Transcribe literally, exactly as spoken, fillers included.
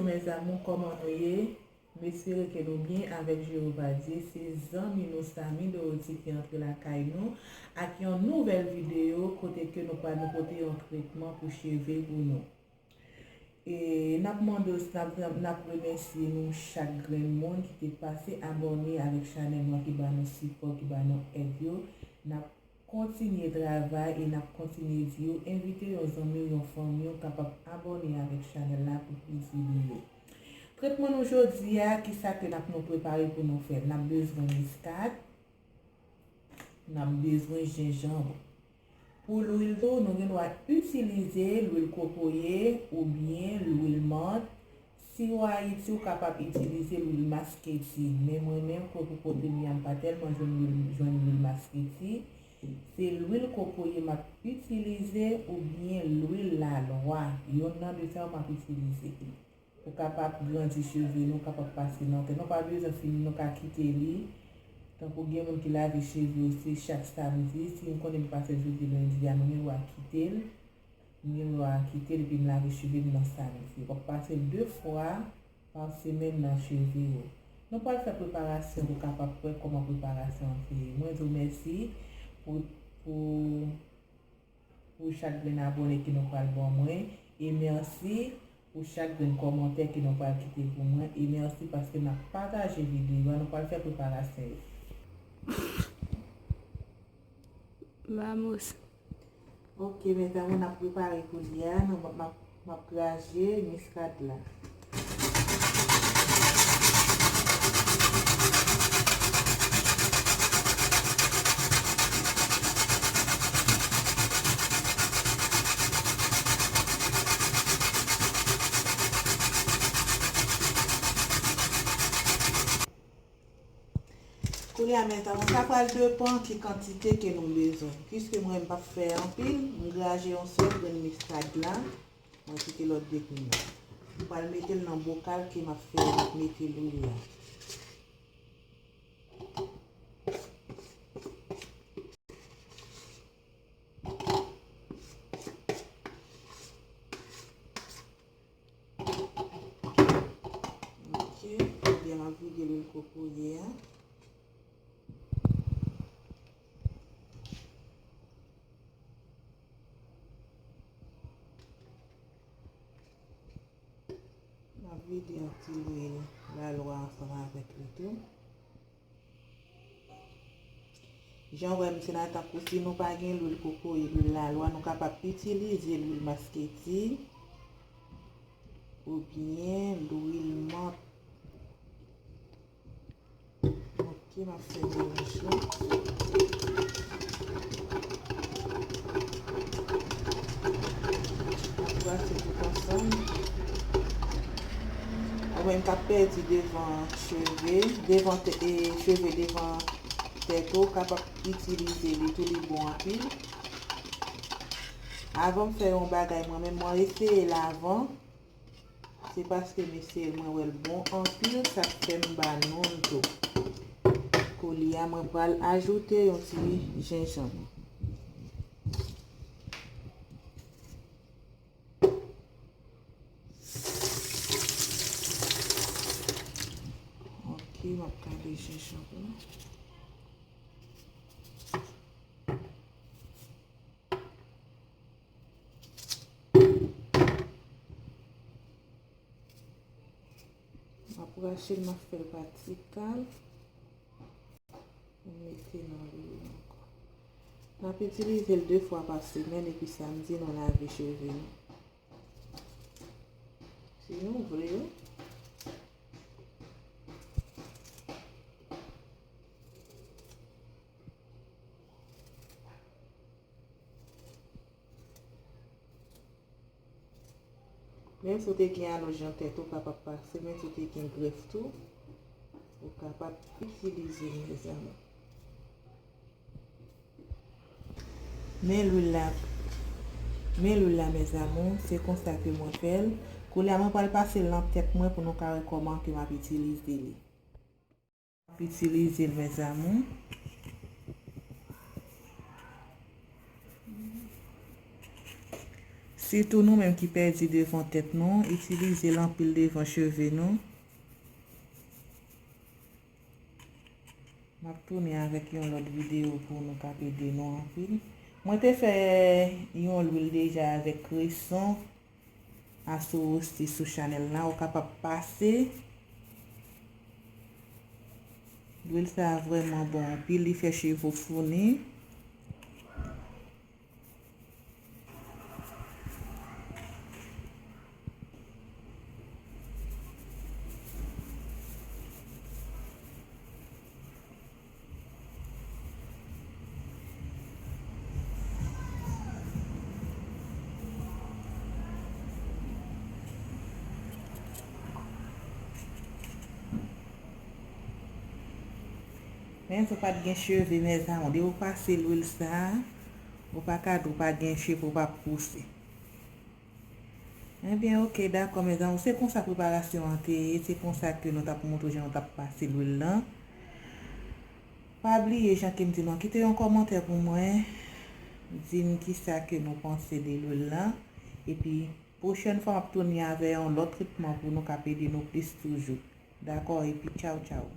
Mes amours, kòman nou ye? M espere ke nou byen avèk Jewova Dye. Se zanmi nou Samy Dorothy ki antre lakay nou ak yon nouvèl videyo kote ke nou pral nou pote yon tretman pou cheve pou nou. E n ap mande, n ap, n ap remèsye nou chak grenn moun ki te pase abòne avèk chanèl nou an, ki ba nou sipò, ki ba nou èd yo. N ap kontinye travay e n ap kontinye di yo, envite yon zanmi w, yon fanmi w kapab abòne avèk chanèl la pou plis videyo. Tretman nou jodi a, kisa ke n ap nou prepare pou nou fè? N ap bezwen miskad, n ap bezwen jenjanm. Pou lwil tou, nou gen dwa itilize lwil kokoye oubyen lwil mant. Si w Ayiti, ou kapab itilize lwil masketi, men mwen menm, kote kote m ye a, m pa tèlman jwenn lwil, jwenn lwil masketi. Se lwil kokoye m ap itilize oubyen lwil lalwa. Yonn nan de sa yo m ap itilize. Pou kapab grandi cheve nou, kapab pase lontan. Nou pa bezwen fini, nou ka kite li. Tankou gen moun ki lave cheve yo, se chak samdi. Si m konnen m pase jodi lendi a, mwen gen dwa kite l. M gen dwa kite l epi m lave cheve m nan samdi. W ap pase l de fwa pa semèn nan cheve w. Nou pral fè preparasyon pou kapab wè kòman preparasyon an te ye. Mwen di w mèsi pou, pou, pou chak grenn abòne ke nou pral ban mwen. E mèsi pou chak grenn kòmantè ke nou pral kite pou mwen. E mèsi paske n ap pataje videyo a. Nou pral fè preparasyon yo. Vamos. Ok, mes amours, n ap prepare koulye a. Nou, m ap, m ap, m ap graje miskad la. Koulye a, mes amours, sa pral depann ki kantite ke nou bezwen. Piske mwen, m p ap fè anpil, m graje yon sèl grenn miskad la, mwen kite lòt de grenn nan. M pral mete l nan bokal ke m ap fè, m ap mete lwil la. Ok, ebyen, m ap vide lwil kokoye a. M ap vide yon ti lwil lalwa ansanm avèk li tou. Jan w wè m di la, tankou si nou pa gen lwil kokoye, lwil lalwa, nou kapab itilize lwil masketi oubyen lwil mant. Ok, m ap fè melanj la. M ap brase tout ansanm. Ou menm k ap pèdi devan cheve, devan tè-, e, cheve devan tèt ou, w kapab itilize li tou, li bon anpil. Avan m fè yon bagay, mwen menm, mwen eseye l avan. Se paske m eseye l, mwen wè l bon anpil, sa k fè m ba non l tou. Koulye a, mwen pral ajoute yon ti jenjanm. Ok, m ap kale jenjanm la. M ap rache l, m ap fè l pa ti kal. M mete nan lwil ankò. N ap itilize l de fwa pa semèn epi samdi nou lave cheve nou. Si nou vle, wi. Menm si w te gen alonj nan tèt ou, w kapab pase, menm si w te gen grèf tou, ou kapab itilize l, mezanmi. Men lwil la, men lwil la, mes amours, se konsa ke mwen fè l. Koulye a, mwen pral pase l nan tèt mwen pou nou ka wè kòman ke m ap itilize li. Ap itilize l, mes amours. Sitou nou menm ki pèdi devan tèt nou, itilize l anpil devan cheve nou. M ap tounen avèk yon lòt videyo pou nou k ap ede nou anpil. Mwen te fè yon lwil deja avèk kreson asou osi sou chanèl la. Ou kapab pase. Lwil sa a vrèman bon anpil, li fè cheve w founi. Men si w pa t gen cheve, mezanmi, depi w pase lwil sa a, ou pa ka di w pa gen cheve, ou pa pouse. Ebyen, oke, dakò, mezanmi, se konsa preparasyon an te ye, se konsa ke nou t ap montre w jan nou t ap pase lwil lan. Pa bliye, jan ke m di nou an, kite yon kòmantè pou mwen, di m kisa ke nou panse de lwil lan, epi pwochèn fwa m ap tounen avè yon lòt tretman pou nou k ap ede nou plis toujou. Dakò, epi tchaw, tchaw.